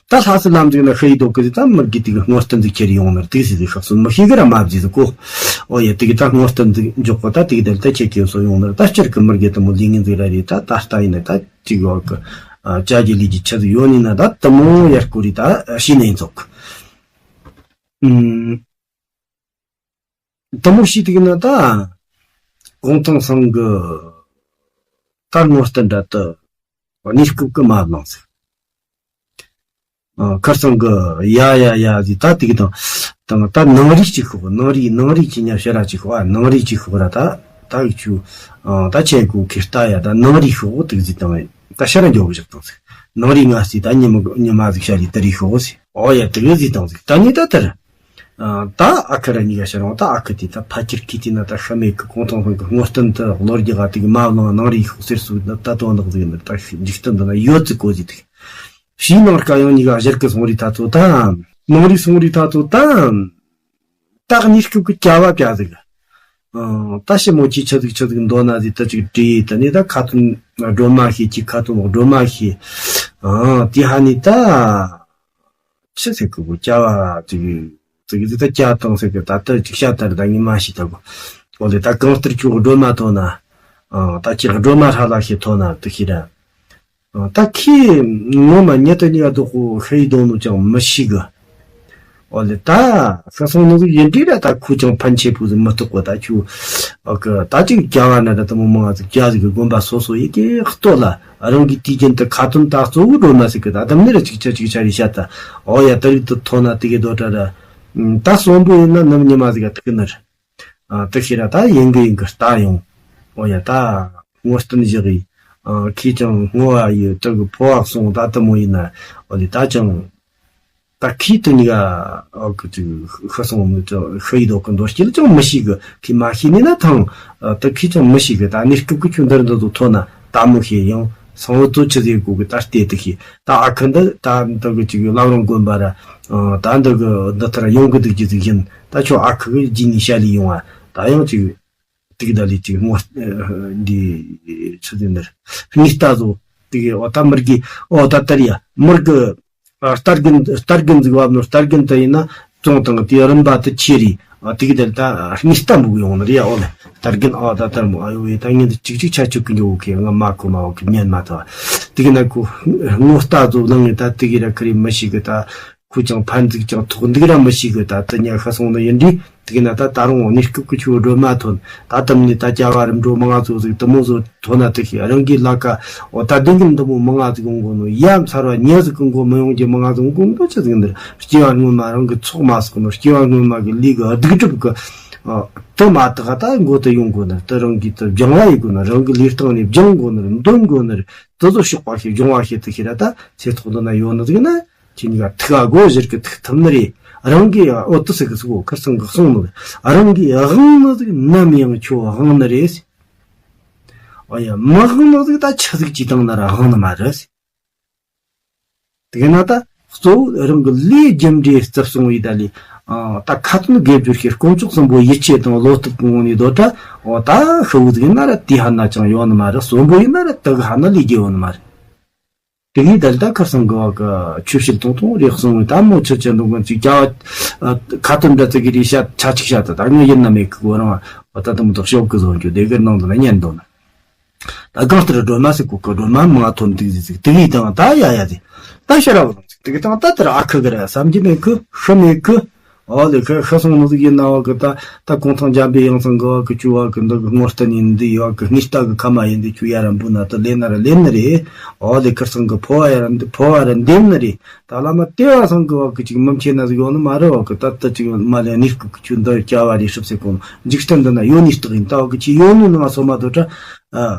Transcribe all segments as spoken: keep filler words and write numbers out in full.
ད་ལྷ་སའི་ལམ་འཛུགས་ན་ཤི་ཡི་དོ་གི་ཟིག་ད་མི་རྒྱུ་དེ་གི་སྔོ་སྟོན་འཛུགས་ཁྱེར་ཡོང་ནར་དེ་ཟིག་ཟིག་ཤག་སོ་མི་ཤེས་གི་ར་མ་བཟི་ཟིག་གོ། ཨོ་ཡ་དེ་གི་ད་སྔོ་སྟོན་འཛུགས་འཇོག་གོ་ད་དེ་གི་དེ་ལྟ་ཁྱེད་ཀྱི་སོ་ཡོང་ནར་ད་སྤྱིར་གི་མི་རྒྱུ་དེ་མོ་ལི་ངན་ཟིག་ར་རེད། ད་ད་ལྟ་ཡིན་ན་ད་ཅིག་ཡོད་གི། ཨ་ཅག་གི་ལི་གི་ཆ་ཟིག་ཡོད་ནི་ན་ད་དེ་མོ་ཡར་སྐོར་རི་ད་ཤི་ནས་ཡིན་ཚོག་གི། ཨུམ། དེ་མོ་ཤི་དེ་གི་ན་ད་གུང་ཐང་སང་གི་ད་སྔོ་སྟོན་འདྲ་དུ་གནས་སྐབས་ཀྱི་མ་གནང་ཟིག་ཨ། ཁར་སང་གི་ཡ་ཡ་ཡ་ཟི་ད་དེ་གི་དང་དང་ད་ནང་རིགས་ཅིག་ཤོག་ནང་རིགས་ནང་རིགས་ཀྱི་ཉ་ཤ་ར་ཅིག་ཤོག་ཨ་ནང་རིགས་ཅིག་ཤོག་ར་ད་ད་གི་ཆུ་ཨ་ད་ཆེ་གོ་ཁེར་ལྟ་ཡ་ད་ནང་རིགས་ཤོག་དེ་གི་ཟི་དང་ད་ཤ་ར་འཇོག་གི་བཞག་དང་ཟི་ནང་རིགས་ང་ཟི་ད་ཉི་མ་ཉི་མ་ཟིག་ཤ་རི་ད་རིགས་ཤོག་ཟི་ཨོ་ཡ་དེ་གི་ཟི་དང་ཟི་ད་ནི་ད་དར། ཨ། ད་ཨ་ཁུ་ར་གཉིས་ཀ་ཤར་འོང་ད་ཨ་ཁུ་དེ་ད་ཕ་ཁྱེར་ཁི་དེ་ན་ད་ཤ་མེད་གི་གུང་ཐང་ཧོན་གི་སྔོ་སྟོན་དུ་ལོ་རྒྱུ་ག་དེ་གི་མ་བླངས་ནང་རིག་ཤོག་ཟེར་སུ་ད་ད་དོན་དག་ཟིག་ནི་ད་འཇིག་རྟེན་འདི་ན་ཡོད་ཙི་གོ་ཟི་དེ་ཕྱིའི་ནང་དཀའ་ཡང་གཉིས་ཀ་གཞིར་གི་སོང་རི་ད་ཚོ་ད་ནང་རིག་སོང་རི་ད་ཚོ་ད་ད་གཉིས་སྐབས་གི་བྱ་བ་བྱ་ཟིག་ཨ། ད་ཤི་མོ་ཅི་ཆི་ཟིག་ཆི་ཟིག་འདོན་ན་ཟི་ད་ཅིག་བྲིས་ད་ནི་ད་ཁ་ཏོན་སྒྲོལ་མ་ཤེས་ཅི་ཁ་ཏོན་སྒྲོལ་མ་ཤེས་ཨ་དེ་ཧ་ནི་ད། ཆི་ཟེར་གི་གོ་བྱ་བ་ཅིག་ཅིག་ཅིག་ད་བྱ་བཏང་ཟེར་གི་ད་ལྟ་ཅིག་བྱ་ལྟར་ད་ངས་མ་ཤེས་ད་གོ། འོ་ལེ་ད་གང་ལྟར་ཁྱོད་སྒྲོལ་མ་ཐོན་ན། ཨ། ད་ཁྱེད་སྒྲོལ་མ་ཧྲ་ལ་ཤེས་ཐོན་ན་དུ་ཤེས་ར། ཨ། ད་ཁྱེད་ངོ་མ་ཉེ་དུ་གཉིས་ཀ་རྡོག་པོ་ཤི་ཡི་དོ་ནོ་ཅང་མི་ཤེས་གི། འོ་ལེ་ད་ཤི་སོང་ནོ་ཟིག་ཡིན་དུས་ར་ད་ཁོ་ཅང་ཕན་ཆེ་པོ་ཟིག་མི་རྟོགས་གོ་ད་ཁྱོད། ཨ་གི་ད་ཅིག་བྱ་བ་ན་ར་ད་མོ་མང་ཟིག་བྱ་ཟིག་གི་དགོན་པ་སོ་སོ་ཡི་གེ་ལྟོ་ལ། རང་གི་དུས་རྒྱུན་དུ་ཁ་ཏོན་ད་གཙོ་བོ་སྒྲོལ་མ་ཟིག་གི་ད་དམ་ནི་ར་ཅིག་ཆ་ཅིག་ཆ་རེ་བཤད་ད། ཨོ་ཡ་ད་རིག་ཏུ་ཐོན་ན་དེ་གི་རྡོ་གྲ་ར། ད་གསོན་པོ་ཡིན་ན་ནམ་ཉི་མ་ཟིག་ག་ཐུག་ནི་ར། ཨ། དེ་ཤེས་ར་ད་ཡིན་གི་ཡིན་གི་ལྟ་ཡོང་། ཨོ་ཡ་ད་སྔོ་སྟོན་བཞག་གི། ཨ། ཁྱེད་ཀྱང་སྔོ་བ་ཡི་དུ་གི་ཕོ་བ་སོང་ད་དེ་མོ་ཡིན་ན། ཨོ་ལེ་ད་ཅང་། ད་ཁྱི་དེ་གཉིས་ཀ་ཨོ་ཁུ་ཅིག་ཤི་སོང་མི་ཅོ་ཤི་ཡི་དོ་གི་འདོད་སྐྱེལ་ཅང་མི་ཤེས་གི། ཁྱི་མ་ཤེས་ནི་ན་ཐང་། ཨ། ད་ཁྱི་ཅང་མི་ཤེས་གི། ད་གནས་སྐབས་ཀྱི་ཁྱོད་འདིར་འདི་ཚོ་ཐོན་ན་ད་མི་ཤེས་ཡང་སང་བོ་ཚོ་ཆི་ཟེར་གོ་གི་ད་ལྟས་དུ་ཤེས། ད་ཨ་ཁུ་འདི་ད་འདི་གི་ཅིག་བླ་བྲང་དགོན་པ་ར། ཨ། ད་འདི་གི་འདི་ལྟར་ཡོང་གི་འདུག་རྒྱུ་ཟིག་ཡིན། ད་ཁྱོད་ཨ་ཁུ་གི་རྗེས་ནས་བཤད་ལས་ཡོང་བ་ད་ཡང་ཅིག་དེ་གི་ད་ལས་ཅིག་སྔོ་འདི་ཆི་ཟེར་འདིར་སྔས་རྟ་བཟོ་དེ་གི་ཨོ་ད་མི་རྒྱུ་ཨོ་ད་ལྟར་ཡ་མི་རྒྱུ། ཨ། རྟ་རྒན་རྟ་རྒན་ཟིག་བབ་ནོ་རྟ་རྒན་དེ་ཡིན་ན་བཙོང་དང་དེའི་རིམ་པ་དེ་ཆེ་རེད། ཨ། དེ་གི་དེ་ད་སྔས་རྟ་འབུག་ཡོང་ནི་རེད་ཡ། ཨོ་ལེ་རྟ་རྒན་ཨ་ད་ལྟར་མོ་ཨ་ཡོ་ཡེ་ད་ངན་དུ་ཅིག་ཅིག་ཆ་ཆུག་གི་འཇོག་གི་ང་མ་ཁོ་མ་འོ་གི་ཉན་མ་ཐོ། དེ་གི་ན་ཁོ་སྔོ་རྟ་བཟོ་ནང་ངེ་ད་དེ་གི་ར་ཁི་རེ་མི་ཤེས་གི། ད་ཁོ་ཅང་ཕན་ཚུགས་ཅང་ཐོགས་འདུག་ར་མི་ཤེས་གི། ད་དེ་ཉ་ཤ་སོང་ནི་ཡིན་དུས། དེ་གི་ན་ད་ད་རུང་གནས་སྐབས་ཀྱི་ཆུ་སྒྲོལ་མ་ཐོན། ད་དམ་ནི་ད་བྱ་བ་རིམ་གྲོ་མང་ང་ཚོ་ཟིག་དུ་མོ་ཚོ་ཐོན་ན་དེ་ཤི་རང་གི་ལ་ཀ་འོ་ད་ལྡན་གི་འདི་མོ་མང་ང་ཟིག་ཡོང་གོ་ནོ་ཡ་མཚར་བ་ཉེ་ཟིག་གི་མགོ་མི་ཡོང་རྒྱུ་མང་ང་ཟིག་ཡོང་གོ་ནོ་ཅི་ཟིག་འདིར་སྐྱེ་བ་སྔོན་མ་རང་གི་ཚོགས་མ་ཟིག་ནོ་སྐྱེ་བ་སྔོན་མ་གི་ལས་གི་སྡིག་སྒྲིབ་གི་དུ་མ་དག་ད་མགོ་དུ་ཡོང་གོ་ནོ་དུ་རང་གི་དུ་སྦྱང་བ་ཡི་གོ་ནོ་རང་གི་ལས་སྟངས་ནས་སྦྱང་གོ་ནོ་འདོན་གོ་ནོ་དུ་ཚོ་ཤོག་པ་ཤེས་སྦྱོང་བ་ཤེས་དུ་ཤེས་ར་ད་ཚེ་ཐོག་འདི་ན་ཡོད་ནོ་ཟིག་ན། ཁྱེད་གཉིས་ཀ་ཐུག་ག་སྒོ་བཞིར་གི་ཐུག་ཐུབ་ནི་རེད། རང་གི་འོ་དུ་ཟེར་གི་ཟིག་གོ་ཁར་སང་གི་གསུང་ནི་རེད། རང་གི་དབང་ནི་ཟིག་ནམ་ཡང་ཁྱོད་དབང་ནི་རེད། ཨོ་ཡ་མི་དབང་ནི་ཟིག་ད་ཆི་ཟིག་ཅིག་བཏང་ན་ར་དབང་ནི་མ་རེད། དེ་ག་ན་ད་གཙོ་བོ་རང་གི་ལས་རྒྱུ་འབྲས་རྩིབ་སོང་བའི་ད་ལས། ཨ། ད་ཁ་ཏོན་དགེ་སྦྱོར་ཤེས་དཀོན་མཆོག་གསུམ་པོ་ཡིད་ཆེས་དང་བློ་སྟོབས་ཀུན་ནས་སྡོད་ད། འོ་ད་ཤི་བོ་ཟིག་ན་ར་དེ་ཧ་ན་ཅང་ཡོད་ནི་མ་རེད། གསོན་པོ་ཡིན་ན་ར་དུ་ག་ཧ་ན་ལས་རྒྱུ་ཡོད་ནི་མ་རེད། དེ་གིས་ད་ལྟ་ཁར་སང་གི་བ་གི་ཆོས་བཤད་ཐུང་ཐུང་རེ་གསུང་བའི་ད་མོ་ཆི་ཆི་འདུག་གི་ཅིག་བྱ་བ་ཁ་ཏོན་འདྲ་ཙི་གི་རེ་བཤད་ཆ་ཅིག་བཤད་ད་ད་ངས་ཡིན་ན་མེད་གི་གོ་རང་བ་ད་དུ་མི་ཐོག་ཤོག་གི་བཟོ་རྒྱུ་དེ་གི་ནང་དུ་ན་ཉན་འདུག་ན། ད་གང་ལྟར་སྒྲོལ་མ་ཟེར་གོ་གི་སྒྲོལ་མ་མ་ཐོན་འདུག་ཟིག་ཟིག་དེ་གིས་དང་ད་ཡ་ཡ་ཟིག་ད་ཤ་ར་བ་ལོང་ཟིག་དེ་གི་དང་ད་ལྟར་ཨ་ཁུ་གི་ར་བསམ་གྱི་མེད་གི་ཤི་མེད་གི། ཨོ་ལེ་ཁ་ཤ་སོང་ནོ་ཟིག་ཡིན་ན་བ་གི་ད་ད་གུང་ཐང་འཇམ་པའི་ཡང་སང་གི་བ་གི་ཆུ་བ་གི་འདི་གི་སྔོ་སྟན་ཡིན་འདི་ཡོད་གི་སྔས་རྟ་གི་ཁ་མ་ཡིན་འདི་ཆུ་ཡ་ར་འབུ་ན་ད་ལེན་ན་ར་ལེན་ནི་རེད། ཨོ་ལེ་ཁར་སང་གི་ཕོ་བ་ཡ་ར་འདི་ཕོ་བ་ར་འདེམ་ནི་རེད། ད་བླ་མ་ལྟེ་བ་སང་གི་བ་གི་ཅིག་མི་མཁྱེན་ན་ཟིག་ཡོང་ནི་མ་རེད། བ་གི་ད་ད་ཅིག་མ་ལེ་གནས་སྐབས་གི་ཆུ་འདི་སྐྱ་བ་རེ་ཧྲིབ་སེ་གོང་འཇིག་རྟེན་འདི་ན་ཡོད་ནི་སྟག་ཡིན་ད་བ་གི་ཅིག་ཡོད་ནི་ནང་སོ་མ་དོ་ད།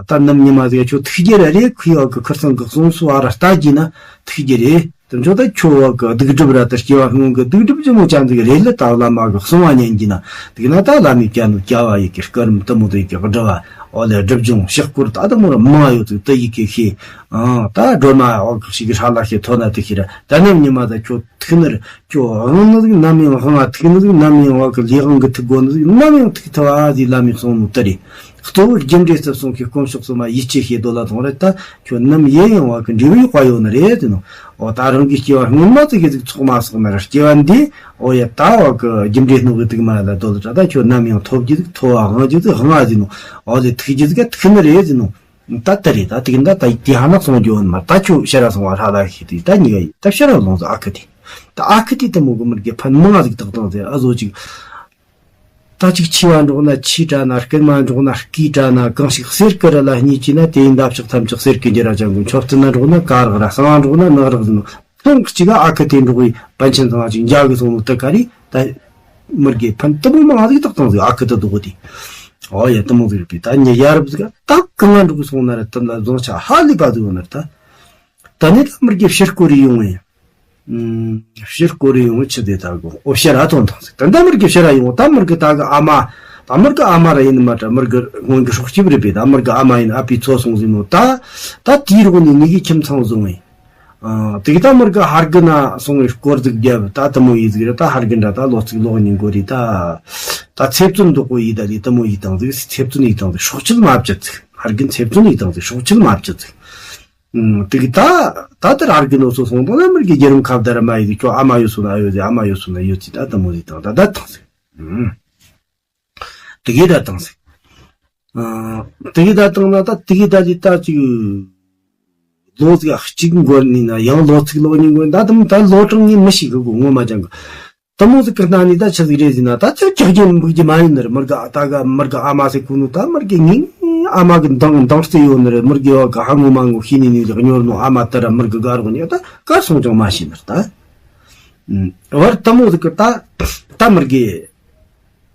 ད་ནམ་ཉི་མ་ཟིག་ཆུ་ཐིག་རྒྱ་ར་རེད་ཁུ་ཡ་བ་གི་ཁར་སང་གི་གསུང་སུ་བ་ར་ལྟ་རྒྱུ་ན་ཐིག་རྒྱ་རེད། དེ་ཚོ་ད་ཁྱོད་བ་གི་སྡིག་སྒྲིབ་ར་ད་སྐྱེ་བ་སྔོན་གི་སྡིག་སྒྲིབ་ཅི་མོ་ཅན་ཟིག་རེད་ལ་ད་བླ་མ་གི་གསུང་བ་ཉན་གྱི་ན་དེ་གི་ན་ད་བླ་མའི་སྐྱ་ནུ་སྐྱ་བ་ཡི་གི་སྐུ་རིམ་དུ་མོ་དུ་ཡི་གི་སྒྲུབ་བ་ཨོ་ལེ་སྒྲུབ་སྦྱོང་ཕྱག་སྐོར་ད་དུ་མོ་ར་མང་ཡོད་ཚུལ་དུ་ཡི་གི་ཤེས། ཨང་ད་སྒྲོལ་མ་ཨོ་གི་ཤི་གི་ཧྲ་ལ་ཤེས་ཐོ་ན་དུ་ཤི་ར་ད་ནམ་ཉི་མ་ད་ཁྱོད་ཐུག་ནི་ར་ཁྱོད་དབང་ནི་ཟིག་ནམ་ཡང་དབང་ང་ཐུག་ནི་ཟིག་ནམ་ཡང་བ་གི་ལས་དབང་གི་ཐུག་དགོ་ནི་ཟིག་ནམ་ཡང་ཐུག་ཐུབ་ཨ་ཟིག་བླ་མའི་གསུང་ནུ་དུ་རེད། གཙོ་བོ་རྒྱུ་འབྲས་རྩིབས་གསུམ་གྱི་དཀོན་མཆོག་གསུམ་མ་ཡིད་ཆེས་བྱེད་དོ་ལ་ཐོང་རེད། ད་ཁྱོད་ནམ་ཡིན་ཡང་བ་གི་འབྲས་བུའི་དཔལ་ཡོད་ནི་རེད་ཟེར་ནོ། འོ་ད་རང་གི་སྐྱེ་བ་སྔོན་མ་ཙི་གི་ཟིག་ཚོགས་མ་བསགས་ན་ར་སྐྱེ་བ་འདི་འོ་ཡ་ད་བ་གི་རྒྱུ་འབྲས་སྣོད་གི་དུག་མ་ལ་དོ་ལ་ད་ད་ཁྱོད་ནམ་ཡང་ཐོབ་རྒྱུ་ཟིག་ཐོབ་བ་དབང་རྒྱུ་ཟིག་དབང་བ་ཟེར་ནོ། འོ་ལེ་ཐུག་རྒྱུ་ཟིག་ག་ཐུག་ནི་རེད་ཟེར་ནོ། ད་ད་རེད། ད་དེ་གི་ད་ད་དེ་ཧ་ནག་སོང་རྒྱུ་ཡོད་ནི་མ། ད་ཁྱོད་ཕྱིར་ར་སོང་བ་ཧྲ་ལ་ཤི་དུས་ད་ཉི་ག་ཡིན། ད་ཕྱིར་ར་ལོངས་ཟིག་ཨ་ཁུ་དེ། ད་ཨ་ཁུ་དེ་དེ་མོ་གི་མི་རྒྱུ་ཕན་མང་ཟིག་བཏགས་བཏང་ཟེར། ཨ་བཟོ་ཅིག་ད་ཅིག་འཆི་བ་འགྲོགས་ན་འཆི་དྲ་ན། རྐུན་མ་འགྲོགས་ན་རྐུས་དྲ་ན། གང་ཞིག་གསེར་སྐུ་རི་ལ་བསྙེས་བཅས་ན། དེ་ཡི་འདབ་ཆགས་ཐམས་ཅད་གསེར་སྐུ་འགྱུར་ར། ཅང་གི་མཆོད་རྟེན་ན་འགྲོགས་ན་ཀ་རག་ར། གསང་བ་འགྲོགས་ན་ནག་རག་ཟེར་ནོ། ཐེངས་གཅིག་ག་ཨ་ཁུ་དེ་འགྲོགས་པའི་པཎ་ཆེན་ཚང་ཅིག་འཇའ་གི་སོང་ནོ་དེ་ག་རེད། ད་མི་རྒྱུ་ཕན་དེ་མོ་མང་ཟིག་བཏགས་བཏང་ཟིག་ཨ་ཁུ་དེ་རྡོག་པོ་དེ། འོ་ཡ་དེ་མོ་ཟིག་རེད་པས། ད་ཉི་ཡ་རབས་ཟིག་ད་གང་ང་འགྲོགས་གི་སོང་ན་ར་དེ་ལ་བཟང་ཆ་ཧ་ལས་པ་ཟིག་ཡོད་ནི་རེད། ད་ད་ནི་ད་མི་རྒྱུ་ཕྱིར་སྐོར་རེ་ཡོང་བས། ཕྱིར་སྐོར་རེ་ཡོང་བའི་ཆེད་དེ་ད་གོ་ཨོ་ཕྱིར་ར་ཐོན་ཐང་ཟིག་ད་ད་མི་རྒྱུ་ཕྱིར་ར་ཡོང་། ད་མི་རྒྱུ་ད་གི་ཨ་མ། ད་མི་རྒྱུ་ཨ་མ་ར་ཡིན་ནི་མ་ད་མི་རྒྱུ་སྔོན་གི་སྲོག་སྐྱིབས་རེད་པས། ད་མི་རྒྱུ་ཨ་མ་ཡིན་ཨ་ཕའི་འཚོ་སོང་ཟིན་ནོ། ད་ད་དེའི་རོགས་ནས་ནི་གི་ཁྱིམ་ཚང་བཟུང་བས། ཨ་དེ་གི་ད་མི་རྒྱུ་ཧར་གི་ན་སོང་བའི་སྐོར་ཟིག་རྒྱབ། ད་དེ་མོ་ཡིན་ཟིག་ར། ད་ཧར་གི་འདྲ་ད་ལོ་གཅིག་ལོ་གཉིས་འགོར་རེ་ད། ད་ཚེ་བཙོན་འདུག་གོ་ཡིན། ད་ལི་དེ་མོ་ཡིན་བཏང་ཟིག་ཚེ་བཙོན་ཡིན་བཏང་ཟིག་སྲོག་ཆད་མ་བཅད་ཟིག་ཧར་གི་ཚེ་བཙོན་ཡིན་བཏང་ཟིག་སྲོག་ཆད་མ་བཅད་ཟིག་ཨུམ། དེ་གི་ད་ད་ལྟར་ཨར་གི་ནོ་སོ་སོང་དང་ན་མིར་གི་རྒྱལ་རིམ་ཁ་བརྡ་ར་མ་ཡི་གི་ཁྱོད་ཨ་མ་ཡོད་སོ་ན་ཡོད་ཟེ། ཨ་མ་ཡོད་སོ་ན་ཡོད་ཟེ། ད་ད་མོ་ཟེ་དང་ད་ད་དང་ཟེ། ཨུམ། དེ་གི་ད་དང་ཟེ། ཨ་དེ་གི་ད་དང་ན་ད་དེ་གི་ད་ལི་ད་ཅིག་ལོ་ཟིག་གཅིག་འགོར་ནི་ན་ཡང་ལོ་ཚིག་ལོ་གཉིས་འགོར་ད་དམ་ད་ལོ་གྲངས་ངས་མི་ཤེས་གི་གོ་ངོ་མ་ཅང་གི་དེ་མོ་ཟིག་གི་སྣ་ནས་ད་ཆི་ཟིག་རེད་ཟེར་ན། ད་ཅི་ཀྱག་ཀྱག་འབུག་རྒྱུ་མ་ཡིན་ནི་རེད། མི་རྒ་ད་ག་མི་རྒ་ཨ་མ་ཟེར་གོ་ནོ། ད་མི་རྒ་ངས་ཨ་མ་གི་འདང་འདང་རྩེ་ཡོད་ནི་རེད། མི་རྒ་བ་ག་ཧ་ངོ་མ་ངོ་ཤེས་ནི་ནི་ལེགས་ཉོར་ནོ། ཨ་མ་ད་ར་མི་རྒ་དགའ་རོགས་ནི་ད་གར་སོང་ཀྱང་མ་ཤེས་ནི་རེད། ད་བར་དེ་མོ་ཟིག་གི་ད་ད་མི་རྒ་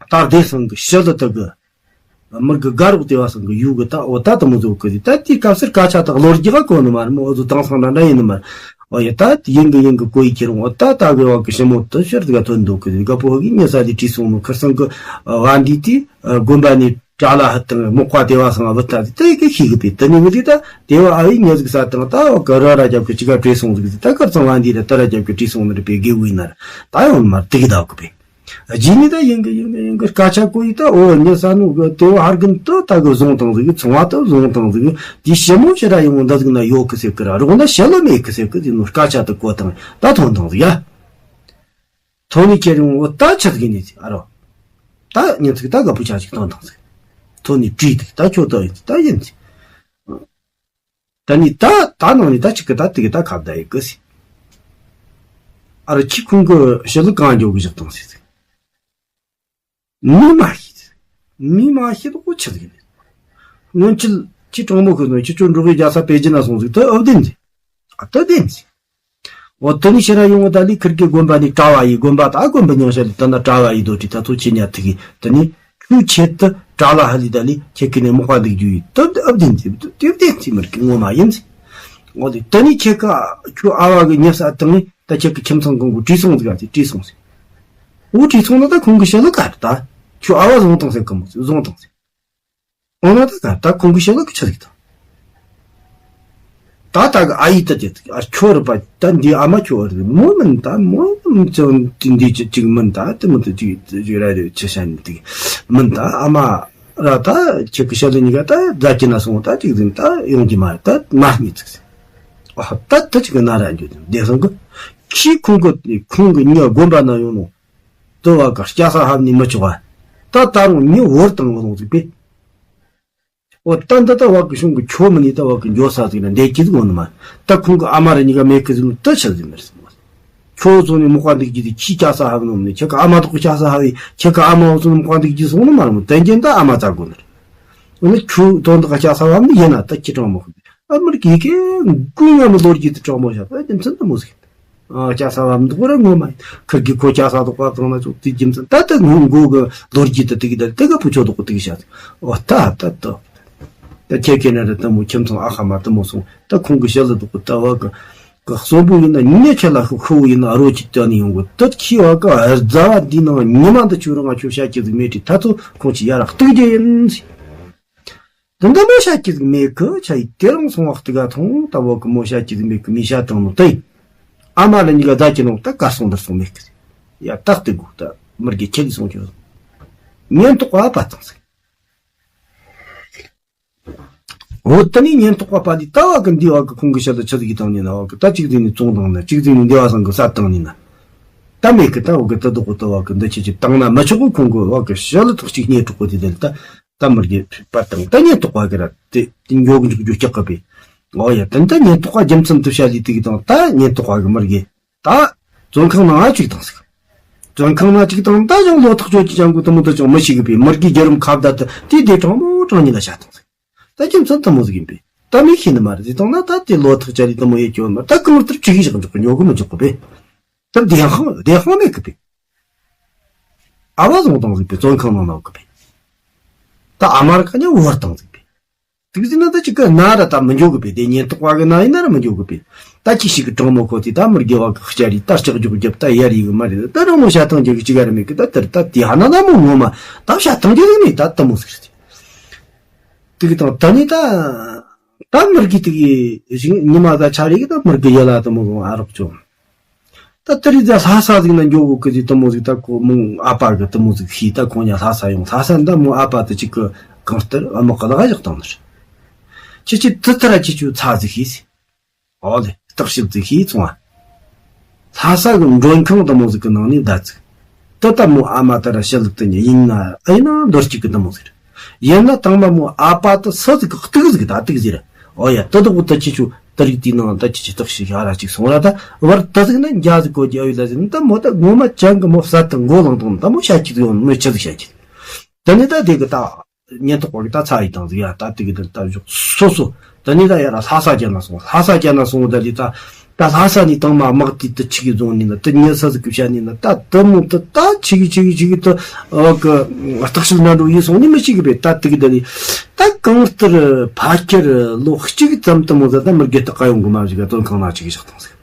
ད་བདེ་སང་གི་ཤི་ལི་ད་གི་མི་རྒ་དགའ་རོགས་དེ་བ་སང་གི་ཡུ་གི་ད་འོ་ད་དེ་མོ་ཟིག་གི་ད་དེའི་སྐབས་སུ་སྐད་ཆ་དག་ལོ་རྒྱུས་ག་གོ་ནི་མ་རེད་མོ། འོ་ཟོ་དང་སང་འདྲ་འདྲ་ཡིན་ནི་མ་རེད། ཨོ་ཡ་ད་ཡིན་གི་ཡིན་གི་གོ་ཡི་ཁྱེར་འོ་ད་ད་གི་བ་གི་ཞི་མོ་ད་ཤར་གི་ཐོན་འདུག་གི་དགའ་པོ་གི་ཉེ་ས་ལི་བྲིས་སོང་ནོ། ཁར་སང་གི་བ་འདི་དེ་དགོན་པ་ནས་གྲྭ་ལ་ཧ་དང་མོག་པ་དེ་བ་སང་བུ་ད་དེ་གི་ཤི་གི་པས། དེ་ནི་བུ་དེ་ད་དེ་བ་ཨ་ཡི་ཉེ་ཟིག་ས་དང་ད་འོ་གི་ར་ར་རྒྱབ་གི་ཅི་ག་བྲིས་སོང་ཟིག་ད་ཁར་སང་བ་འདི་ད་ད་ར་རྒྱབ་གི་བྲིས་སོང་ནི་རེད་པས། དགེ་བུ་ཡིན་ན་ར་ད་ཡང་མ་དེ་གི་ད་གི་པས། རྗེས་ནས་ད་ཡིན་གི་ཡིན་གི་ཡིན་གི་སྐད་ཆ་གོ་ཡི་ད་འོ་ཉི་ས་ནུ་གི་དེ་བ་ཧར་གིན་དུ་ད་གི་བཟུང་བཏང་ཟིག་ཚོང་བ་དུ་བཟུང་བཏང་ཟིག་དེ་ཞི་མོ་ཞི་ར་ཡོང་འདི་ཟིག་ན་ཡོད་གི་ཟེར་གི་ར་རོགས་ན་ཞི་ལ་མེད་གི་ཟེར་གི་དེ་ནུ་སྐད་ཆ་དུ་གོ་དང་ད་ཐོན་དང་ཟིག་ཡ། ཐོན་ནི་ཁྱེར་ཡོང་འོ་ད་ཆི་ཟིག་ནི་ཟིག་ཨ་རོ། ད་ཉིན་ཚིག་ད་ག་བུ་ཆ་ཞིག་ཐོན་དང་ཟིག་ཐོན་ནི་བྲིས་དུ་ད་ཁྱོད་ད་ཡིན་ད་ཡིན་ཟིག་ད་ནི་ད་ད་ནང་ནི་ད་ཅིག་གི་ད་དེ་གི་ད་ཁ་བརྡ་ཡི་གི་སི། ཨ་ར་ཁྱི་ཁུང་གི་ཞི་ལུ་གང་འཇོག་གི་བཞག་དང་སི་སི། མི་མ་ཤི། མི་མ་ཤི་ལོ་ཆི་ཟིག་ནི། སྔོན་ཆད་ཁྱི་གྲང་མོ་ཁོས་ནོ་ཁྱི་ཆོ་འགྲོ་གི་རྒྱ་ས་པེ་ཅི་ན་སོང་ཟིག་ད་ཨོ་བདེན་ཟི། ཨ་ད་བདེན་ཟི། འོ་དེ་ནི་ཕྱིར་ར་ཡོང་བ་ད་ལི་ཁིར་གི་དགོན་པ་ནི་གྲྭ་བ་ཡི་དགོན་པ་ད་དགོན་པ་ཉང་ཤ་ལི་ད་ན་གྲྭ་བ་ཡི་རྡོ་ཁྲི་ད་ཚོ་ཆེ་ཉ་ཐིག་གི་དེ་ནི་ཁྱོད་ཆེད་དུ་གྲྭ་ལ་ཧ་ལི་ད་ལི་ཁྱེད་ཀི་ནི་མོ་ཁ་འདུག་རྒྱུ་ཡི་ད་ཨབ་བདེན་ཟི་དེ་བདེན་ཟི་མིར་གི་ངོ་མ་ཡིན་ཟི། འོ་དེ་དེ་ནི་ཁྱེད་ཀ་ཁྱོད་ཨ་བ་གི་ཉེ་ས་དང་ནི་ད་ཁྱེད་ཀི་ཁྱིམ་ཚང་གང་གི་བྲིས་སོང་ཟིག་ཨ་ཟི་བྲིས་སོང་ཟི། འོ་བྲིས་སོང་ན་ད་ཁོང་གི་ཞལ་ལ་ག་རེ་ད་ཁྱོད་ཨ་བ་བཟུང་བཏང་ཟེར་གི་མོ་ཟི་བཟུང་བཏང་ཟི། འོ་ན་ད་ད་ཁོང་གི་ཞལ་ལ་གི་ཆི་ཟིག་ད། ད་ད་གི་ཨ་ཡི་ད་དེ་ཨ་ཁྱོད་རེད་པ་ད་འདི་ཨ་མ་ཁྱོད་རེད་མོ་མིན་ད་མོ་མིན་ཅང་འདི་འདི་ཅི་ཅིག་མིན་ད་དེ་མོ་དེ་ཅིག་ཅིག་ར་རེ་ཆི་ཤ་ནི་དེ་མིན་ད་ཨ་མ་ར་ད་ཁྱེད་གི་ཞལ་ལ་གཉིས་ཀ་ད་རྫ་ཁྱི་ན་སོང་ད་ཅིག་ཟིན་ད་ཡོང་གི་མ་རེད་ད་མ་སྨྲས་ཚིག་ཟིན། ཨ་ད་ད་ཅིག་གི་ན་ར་འགྱོ་དེ་བསྡད་སོང་གི་ཁྱི་ཁོང་གི་ཁོང་གི་མྱི་དགོན་པ་ན་ཡོང་ནོ། དུ་བ་ག་སྐྱ་ས་ཧབ་ནི་མི་ཆོག་ག་ད་ད་རུང་མྱི་བོར་བཏང་གི་ལོང་ཟིག་པས། འོ་ད་འདི་ད་བ་གི་གཞུང་གི་ཁྱོ་མི་ནི་ད་བ་གི་འགྱོ་ས་ཟིག་ན་འདས་ཀྱི་ཟིག་འོ་ནི་མ། ད་ཁོང་གི་ཨ་མ་ར་གཉིས་ཀ་མེད་གི་ཟིག་ནི་ད་ཆི་ཟིག་མེད་ཟིག་མ། ཁྱོ་ཚོ་ནི་མོ་ཁ་འདུག་གི་ཟིག་ཁྱི་སྐྱ་ས་ཧབ་ནོ་མི་ནི་ཁྱེད་ཀ་ཨ་མ་དོག་གི་སྐྱ་ས་ཧབ་ཡི་ཁྱེད་ཀ་ཨ་མ་འོ་ཚོ་ནི་མོ་ཁ་འདུག་གི་སོང་ནི་མ་ར་མོ་དན་ཅན་ད་ཨ་མ་ཙ་གོ་ནི་ར། འོ་ནི་ཁྱོ་དོན་དག་ག་སྐྱ་ས་ཧབ་ནི་ཡིན་ན་ད་ཁྱི་གྲང་མོ་ཁོ་ཨ་མི་ར་གི་གི་གུ་ང་མི་ལོ་རྒྱུས་དུ་གྲང་མོ་བཞག་ད་རྒྱུ་མཚན་ད་མོ་ཟིག་ཨ་སྐྱ་ས་བབ་འདུག་ར་ངོ་མ་ཡིན། ཁིར་གི་ཁོ་སྐྱ་ས་དོག་པ་གང་ན་ཆོག་དེ་རྒྱུ་མཚན་ད་ལྟ་ངོ་མགོ་གི་ལོ་རྒྱུས་དུ་དེ་གི་ད་དེ་ག་བུ་ཆོ་དོག་དེ་གི་བྱ་ཟིག་འོ་ད་ད་ད་ད་ཁྱེད་ཁྱེད་ན་ར་ད་མོ་ཁྱིམ་ཚང་ཨ་ཁ་མ་ད་མོ་སོང་ད་ཁོང་གི་ཞལ་ལ་དོག་གི་ད་བ་གི་གི་གསོན་པོ་ཡིན་ན་ཉེ་ཁྱེད་ལ་ཤོག་ཤོག་ཡིན་ན་རོ་གཅིག་ཏུ་ནི་ཡོང་གི་ད་ཁྱི་བ་གི་རྫ་བ་འདི་ནང་ཉི་མ་འདི་ཆུ་རང་ང་ཆུ་བཤད་ཀྱི་ཟིག་མེད་དྲི་ད་ཚོ་ཁོང་ཆི་ཡ་ར་གཏུག་རྒྱུ་ཡིན་ཟིག་དེ་འདྲ་མོ་ཤ་ཀི་ཟིག་མེད་གི་ཆ་ཡི་དེ་རང་སོང་བ་གཏི་ག་ཐོང་ད་བོ་གི་མོ་ཤ་ཀི་ཟིག་མེད་གི་མི་ཤ་དང་ནོ་དེ། ཨ་མ་ལ་གཉིས་ཀ་ཟླ་གི་ནོ་ད་གར་སོང་འདིར་སོང་མེད་གི་ཟིག་ཡ་ད་གཏི་གུ་ད་མི་རྒྱལ་ཁྱེད་ཀྱི་སོང་ཁྱོད་ཉན་ཐོག་པ་པ་ཐང་ཟིག་འོ་ད་ནི་ཉེན་རྟོག་པ་པ་འདི་ད་བ་གི་འདི་བ་གི་ཁོང་གི་ཞལ་ལ་ཆི་ཟིག་གི་བཏང་ནི་ན། བ་གི་ད་གཅིག་ཟིག་ནི་བཙོང་བཏང་ན། གཅིག་ཟིག་ནི་འདི་བ་སང་གི་ས་བཏང་ནི་ན། ད་མེད་གི་ད་བ་གི་ད་དོ་གི་ད་བ་གི་འདི་ཆི་ཆི་བཏང་ན་མི་ཆོག་གི། ཁོང་གི་བ་གི་ཞལ་ལ་ཐག་གཅིག་ཉེན་རྟོག་པ་དེ་དེ་ལ་ད་ད་མི་རྒྱལ་པ་དང་ད་ཉེན་རྟོག་པ་གི་ར་དེ་དེ་མགྱོགས་གི་འཇུག་རྒྱུ་སྐྱག་གི་པས། འོ་ཡ་ད་ད་ཉེན་རྟོག་པ་རྒྱུ་མཚན་དུ་བཤད་ལི་དེ་གི་དང་ད་ཉེན་རྟོག་པ་གི་མི་རྒྱལ། ད་བཙོན་ཁང་ནང་ང་གཅིག་བཏང་ཟིག་བཙོན་ཁང་ནང་གཅིག་བཏང་། ད་ཅང་ལོ་ཐག་ཆོད་ཀྱི་ཅང་གུ་དུ་མོ་དུ་ཅང་མི་ཤེས་གི་པས། མི་རྒྱལ་རྒྱལ་རུམ་ཁ་བརྡ་དུ་དེ་དེ་དྲང་མོ་དྲང་ཉིད་ལ་བྱ་བཏང་ཟིག་ད་རྒྱུ་མཚན་དུ་མོ་ཟིག་ཡིན་པས། ད་མི་ཤེས་ནི་མ་རེད་ཟེར་བཏང་ན། ད་དེ་ལོ་ཐག་ཅ་ལི་དུ་མོ་ཡེ་སྐྱོ་མ་ད་གང་ལྟར་ཅི་གི་བཞག་འཇོག་གི་ཉོ་གི་མི་འཇོག་གི་པས། ད་བདེན་དཔང་བདེན་དཔང་མེད་གི་པས། ཨ་བ་བཟུང་བཏང་ཟིག་པས། བཙོན་ཁང་ནང་ནང་གི་པས། ད་ཨ་མ་ར་ཁ་ཉ་བོར་བཏང་ཟིག་པས། དུག་ཟིན་ན་ད་ཅི་གི་ན་ར་ད་མི་འཇོག་གི་པས། དེ་ཉེན་རྟོག་པ་གི་ན་ཡིན་ན་ར་མི་འཇོག་གི་པས། ད་ཅི་ཞིག་གི་གྲོང་མོ་ཁོ་དེ་ད་མི་དགེ་བ་གི་བསྐྱར་ཡི་ད་ལྕགས་འཇོག་རྒྱབ་ད་ཡར་ཡི་གི་མ་རེད། ད་རང་མོ་བྱ་བཏང་རྒྱུ་གི་ཅི་ག་ར་མེད་གི། ད་དེར་ད་དེ་ཧ་ན་ན་མོ་ངོ་མ་ད་བྱ་བཏང་རྒྱུ་ཟིག་མེད། ད་དུ་མོ་ཟིག་རེད། དུག་དང་ད་ནི་ད་ད་མི་རྒྱལ་དུག་ཡི་ཉི་མ་ད་ཆ་རེ་གི་ད་མི་རྒྱལ་ཡ་ལ་དུ་མོ་ཟིག་ཨ་རོགས་ཅོ། ད་དེ་རིང་ད་ལྷ་ས་ཟིག་ན་འགྱོ་གོ་གི་ཟིག་དུ་མོ་ཟིག་ད་ཁོ་མོ་ཨ་ཕ་གི་དུ་མོ་ཟིག་ཤེས། ད་ཁོང་ཉ་ལྷ་ས་ཡོང་། ལྷ་ས་འདི་མོ་ཨ་ཕ་དུ་ཅིག་གི་གང་ལྟར་ཨ་མ་གི་ལག་བཞག་བཏང་ནི་རེད། ཁྱེད་ཀྱིས་དུ་ཐ་ར་ཁྱེད་ཆོ་ཚ་ཟིག་ཤེས་ཟིག་ཨོ་ལེ་བརྟག་ཞིབ་ཟིག་ཤེས་སོང་ཨ། ལྷ་ས་གི་མགྲོན་ཁང་དུ་མོ་ཟིག་གི་ནང་ནས་བསྡད་ཟིག་དུ་ད་མོ་ཨ་མ་ད་ར་ཞི་ལུག་དུ་ཉ་ཡིན་ན་ཨེ་ན་འདོར་གཅིག་གི་དུ་མོ་ཟིག་རེད། ཡིན་ན་དང་མ་མོ་ཨ་ཕ་དུ་སུ་ཟིག་གི་གཏུག་ཟིག་ད་གཏུག་ཟིག་རེད། ཨོ་ཡ་ད་དུ་གོ་ད་ཁྱེད་ཆོ་ད་རིག་དེའི་ནང་ད་ཁྱེད་ཆོ་བརྟག་ཞིབ་ཤ་ར་ཅིག་སོང་ར། ད་བར་ད་ཟིག་ན་འཇའ་ཟིག་གོ་རྒྱུ་ཨ་ཡོད་ལ་ཟིག་ན། ད་མོ་ད་ངོ་མ་ཅང་གི་མོ་བསད་དང་མགོ་ལངས་དང་ད་མོ་ཤ་ཁྱི་ཟིག་ཡོང་མོ་ཆི་ཟིག་ཤ་ཁྱི། ད་ནི་ད་དེ་གི་ད་ཉེན་རྟོག་པ་གི་ད་ཚ་ཡི་དང་ཟིག་ཡ་ད་དེ་གི་ད་ད་བཞུགས་སོ་སོ། ད་ནི་ད་ཡ་ར་ལྷ་ས་རྒྱ་ན་སོང་། ལྷ་ས་རྒྱ་ན་སོང་། ད་ལི་ད་ད་ལྷ་ས་ནི་དང་མ་དམག་དེ་ད་ཆི་གི་བཟུང་ནི་ན། ད་ཉེ་ས་ཟིག་གི་བྱ་ནི་ན། ད་ད་མོ་ད་ད་ཆི་གི་ཆི་གི་ཆི་གི་ད་ཨ་གི་བརྟག་ཞིབ་ན་འགྲོ་ཡི་སོང་ནི་མི་ཆི་གི་པས། ད་དེ་གི་ད་ལི་ད་གང་ལྟར་ཕ་ཁྱེར་ལོ་གཅིག་ཙམ་དུ་མོ་ད་ད་མི་རྒྱལ་ད་ག་ཡོང་གི་མ་བཞུགས་ག་བཙོན་ཁང་ན་ཆི་གི་བཞག་བཏང་ཟིག་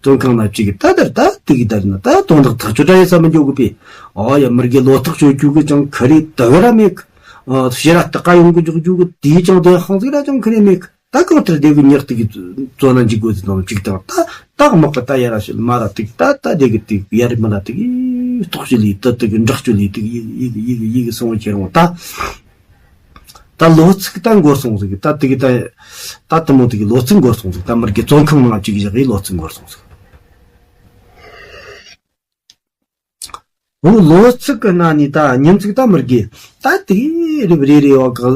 བཙོན་ཁང་ན་གཅིག་གི་ད་དར་ད་དེ་གི་དར་ན་ད་དོན་དག་ཐག་ཆོད་ད་ཡེ་ས་མི་འཇོག་གི་པས། ཨོ་ཡ་མི་རྒྱལ་ལོ་ཐག་ཆོད་རྒྱུ་གི་ཅང་ཁ་རེ་ད་གི་ར་མེད་གི། ཨ་ཕྱི་ར་ད་ག་ཡོང་གི་འཇོག་རྒྱུ་གི་དེའི་ཅང་དེ་ཧང་ཟིག་ར་ཅང་ཁ་རེ་མེད་གི། ད་གང་ལྟར་དེ་གི་ཉག་དེ་གི་བཙོན་ན་འཇུག་དགོས་ཟིན་དང་གཅིག་དང་། ད་ད་དམག་གི་ད་ཡ་ར་ཤི་མ་ར་དེ་གི་ད་ད་དེ་གི་དེ་གི་ཡ་རི་མ་ར་དེ་གི་ཐོག་ཤི་ལི་ད་དེ་གི་འདྲག་ཤི་ལི་དེ་གི་ཡི་གི་ཡི་གི་ཡི་གི་སོང་བ་ཁྱེར་འོང་ད། ད་ལོ་ཚིགས་ད་འགོར་སོང་ཟིག་ད་དེ་གི་ད་ད་དུ་མོ་དེ་གི་ལོ་ཚིགས་འགོར་སོང་ཟིག་ད་མི་རྒྱལ་བཙོན་ཁང་ནང་གཅིག་བཞག་གི་ལོ་ཚིགས་འགོར་སོང་ཟིག་འོ་ལོ་ཚིགས་གི་ནང་ནས་ད་ཉིན་ཚིགས་ད་མི་རྒྱལ་ད་དེ་རིབ་རེ་རེ་བ་གི་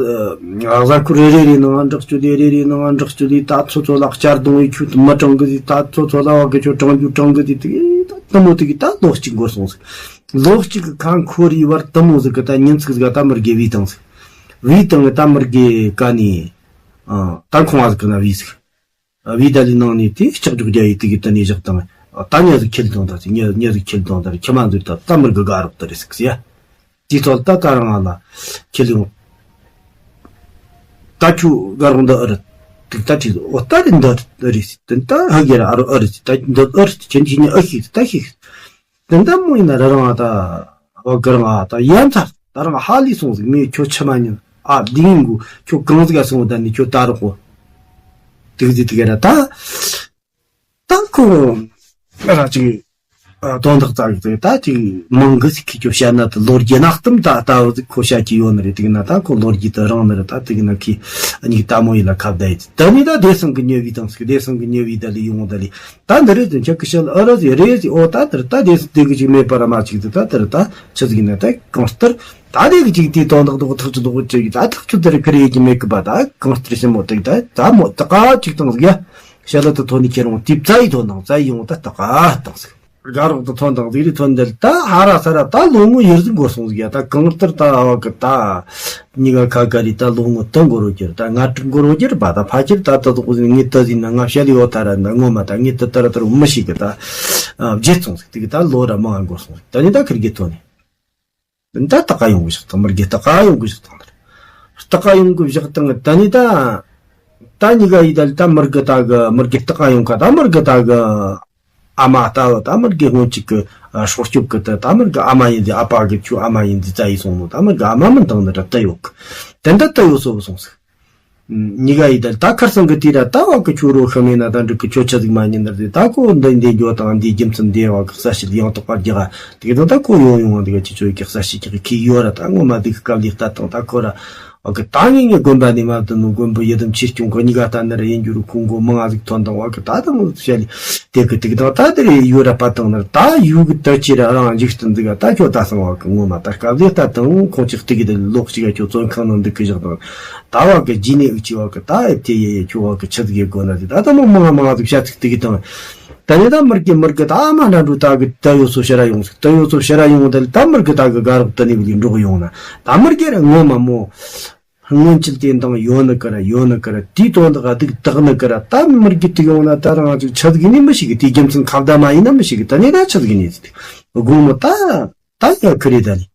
གཟའ་འཁོར་རེ་རེ་རེ་ནང་འདྲག་ཅུ་ལི་རེ་རེ་ནང་འདྲག་ཅུ་ལི་ད་ཚོ་ཚོ་ལ་གཅར་རྡུང་ཡི་ཆུ་མི་དྲང་གི་ཟིག་ད་ཚོ་ཚོ་ལ་བ་གི་ཆུ་དྲང་རྒྱུ་དྲང་གི་ཟིག་དེ་ད་དུ་མོ་དེ་གི་ད་ལོ་གཅིག་འགོར་སོང་ཟིག་ལོ་གཅིག་གི་ཁ་འཁོར་ཡི་བར་དུ་མོ་ཟིག་གི་ད་ཉིན་ཚིགས་ཟིག་ད་མི་རྒྱལ་བི་དང་ཟིག་བི་དང་གི་ད་མི་རྒྱལ་ཀ་ནི་ད་ཁོང་བ་ཟིག་གི་ན་བི་ཟིག་བི་ད་ལི་ནང་ནས་དེ་ལྕགས་འཇོག་རྒྱ་ཡི་དེ་གི་ད་ནི་བཞག་དང་། ད་ཉ་ཟིག་ཁྱེར་དང་ད་ཟིག་ཉ་ཉ་ཟིག་ཁྱེར་དང་ད་ཁྱི་མ་འཛུལ་ད་ད་མི་རྒྱལ་ག་རོགས་ད་རེ་ཟིག་ཟེ་ཡ། དེ་ཚོ་ད་ད་རང་ང་ལ་ཁྱེར་ཡོང་། ད་ཁྱོད་ག་རོགས་འདི་ཨ་རི། དེ་ད་དེ་ཨོ་ད་རི་འདི་ཨ་རི་ཟེ་དེ་ད་ཧ་གེ་ར་ཨ་རི་ཨ་རི་ཟེ་ད་འདི་ཨ་རི་ཟེ་ཁྱེད་ཁྱེད་ཉ་ཨ་ཤེས་ཟེ་ད་ཤེས་ཟེ། དེ་ད་མོ་ཡིན་ན་ར་རང་ཨ་ད་ཨོ་ག་རང་ཨ་ད་ཡ་མཚར་ད་རང་ཧ་ལས་སོང་ཟིག་མེད་ཁྱོད་ཆི་མ་ཉན་ཨ་འདི་ཡིན་གོ་ཁྱོད་གང་ཟིག་ག་སོང་ད་ནི་ཁྱོད་ད་རོགས་གོ། དེ་གི་དེ་གི་ར་ད། ད་ཁོ་ར་ཅིག་དོན་དག་རྩ་གི་ད་ཅིག་མང་གི་ཟིག་གི་ཁྱོད་བཤད་ན་ད་ལོ་རྒྱུས་ནག་གཏམ་ད་ལྟ་བུ་ཟིག་ཁོ་བཤད་ཀྱི་ཡོད་ནི་རེད། དེ་གི་ན་ད་ཁོ་ལོ་རྒྱུས་ད་རང་ནི་རེད། ད་དེ་གི་ན་ཁི་གཉིས་ལྟད་མོ་ཡིན་ལ་ཁ་བརྡ་ཡིན་ད་ནི་ད་བདེ་སང་གི་ཉེ་བའི་དང་ཟིག་བདེ་སང་གི་ཉེ་བའི་ད་ལི་ཡོང་ད་ལི་ད་འདི་རེད་ཟིན་ཁྱེད་ཀི་ཤལ་ཨ་ར་ཟིག་རེད་ཟིག་ཨོ་ད་དེར་ད་བདེ་སང་དེ་གི་ཅིག་མེད་པ་ར་མ་ཅིག་དེ་ད་དེར་ད་ཆི་ཟིག་ཡིན་ན་ད་གང་ལྟར་ད་དེ་གི་ཅིག་དེའི་དོན་དག་དོག་ཐག་ཆུ་དོག་ཅིག་ད་ཐག་ཆུ་དེར་ཁི་རེད་ཀྱི་མེད་གི་པ་ད་གང་ལྟར་ཞིམ་མོ་དེ་ད་ད་མོ་ད་ཀ་ཅིག་དང་ཟིག་ཡ། ཤ་ལ་དུ་ཐོན་ནི་ཁྱེད་རང་དེ་བཙའ་ཡི་ཐོན་དང་བཙའ་ཡི་ཡོང་ད་ད་ཀ་དང་ཟིག་དགའ་རོགས་དུ་ཐོན་དང་དེ་རི་ཐོན་འདི་ད་ཧ་ར་ས་ར་ད་ལོ་ངོ་ཡར་ཟིག་འགོར་སོང་ཟིག་ཡ། ད་གང་ལྟར་ད་ཨ་བ་གི་ད་གཉིས་ཀ་ཁ་ཀ་རི་ད་ལོ་ངོ་དུ་འགོར་རོ་གྱུར་ད་ང་དྲུག་འགོར་རོ་གྱུར་པ་ད་ཕ་ཁྱེར་ད་ད་དོག་ཟིན་ངེད་ད་ཟིན་ན་ང་ཤ་ལི་ཡོ་ད་ར་ད་ངོ་མ་ད་ངེད་ད་ད་ར་ད་རུ་མི་ཤེས་གི་ད་བརྗེད་སོང་ཟིག་དེ་གི་ད་ལོ་ར་མང་འགོར་སོང་ཟིག་ད་ནི་ད་ཁིར་གི་ཐོན་ནི། ད་ལྟ་ག་ཡོང་གི་བཞག་དང་མི་རྒྱལ་ལྟ་ག་ཡོང་གི་བཞག་དང་ལྟ་ག་ཡོང་གི་བཞག་དང་ད་ནི་ད་ད་གཉིས་ཀ་ཡི་ད་ལྟ་མི་རྒྱལ་ད་གི་མི་རྒྱལ་ལྟ་ག་ཡོང་ག་ད་མི་རྒྱལ་ད་གི་ཨ་མ་ལྟ་བུ་ད་མི་རྒྱལ་སྔོན་གཅིག་གི་སྲོག་སྐྱོབ་གི་ད་ད་མི་རྒྱལ་ཨ་མ་ཡིན་ཟི་ཨ་ཕ་གི་ཁྱོད་ཨ་མ་ཡིན་ཟི་རྩ་ཡི་སོང་ནོ་ད་མི་རྒྱལ་ཨ་མ་མིན་དང་ནི་ད་ལྟ་ཡོད་གི་དེ་ད་ལྟ་ཡོད་སོ་བུ་སོང་ཟིག་གཉིས་ཀ་ཡི་དལ་ད་ཁར་སང་གི་དེ་ར་ད་བ་གི་ཆུ་རོ་ཤ་མེད་ན་ད་འགྲིག་གི་ཆོ་ཆ་ཟིག་མ་ཉན་ནར་དེ་ད་ཁོ་འདི་འདི་འགྱོ་དང་འདི་རྒྱུ་མཚན་འདི་བ་གི་གསལ་བཤད་ཡང་དག་པར་རྒྱག་དེ་གི་ད་ད་ཁོ་ཡོང་ཡོང་འདི་གི་ཆི་ཆོ་གི་གསལ་བཤད་ཀྱི་གི་ཡོད་ར་ད་ངོ་མ་འདི་གི་སྐབས་ལི་ལྟ་དང་ད་ཁོ་ར་ བ་གི་ད་ངས་ངའི་དགོན་པ་ནས་མ་བཏོན་ནོ། དགོན་པ་ཡི་དམ་ཆོས་སྐྱོང་གི་གཉིས་ཀ་ལྟ་ན་ར་ཡིན་རྒྱུ་རུ་ཁོང་མགོ་མང་ང་ཟིག་ཐོན་དང་། བ་གི་ད་དང་བཤད་ལི་དེ་གི་དེ་གི་དང་ད་དེ་རེ་ཡོད་ར་པ་དང་ན་ར་ད་ཡུལ་གི་ད་ཅི་ར་རང་འཇིག་རྟེན་འདི་ག་ད་ཁྱོད་ད་སང་བ་གི་ངོ་མ་ད་སྐབས་ལས་ད་དང་ཁོང་ཅིག་དེ་གི་དེ་ལོག་ཅིག་ག་ཁྱོད་བཙོན་ཁང་ནང་འདུག་གི་བཞག་དང་། ད་བ་གི་རྗེས་ནས་འུ་ཅི་བ་གི་ད་ཨེ་དེ་ཡེ་ཡེ་ཁྱོད་བ་གི་ཆི་ཟིག་ཡེ་དགོ་ན་དེ་ད་ད་མོ་མང་ང་མང་ང་ཟིག་བཤད་ཚིག་དེ་གི་དང་། ད་ནི་ད་མི་རྒྱ་མི་རྒྱ་ད་མ་འདྲ་འགྲོ་ད་གི་ད་ཡོད་སོ་ཕྱིར་ར་ཡོང་ཟིག་ད་ཡོད་སོ་ཕྱིར་ར་ཡོང་། ད་ད་མི་རྒྱ་ད་གི་དགའ་རབ་ད་ནི་བ་གི་འགྲོ་གི་ཡོང་ན་ད་མི་རྒྱ་ར་ངོ་མ་མོ། སྔོན་ཆད་དེ་འདང་ཡོད་ནི་ཀི་ར་ཡོད་ནི་ཀི་ར་དེའི་དོན་དག་སྡུག་དག་ནི་ཀི་ར། ད་མི་རྒྱ་དེ་ཡོང་ན་ད་རང་ཅིག་ཆི་ཟིག་ནི་མི་ཤེས་གི། དེའི་རྒྱུ་མཚན་ཁ་བརྡ་མ་ཡིན་ན་མི་ཤེས་གི། ད་ནི་ད་ཆི་ཟིག་ནི་ཟིག་དགོང་མོ་ད་ད་ཡ་ཁི་རེ་ད་ནི་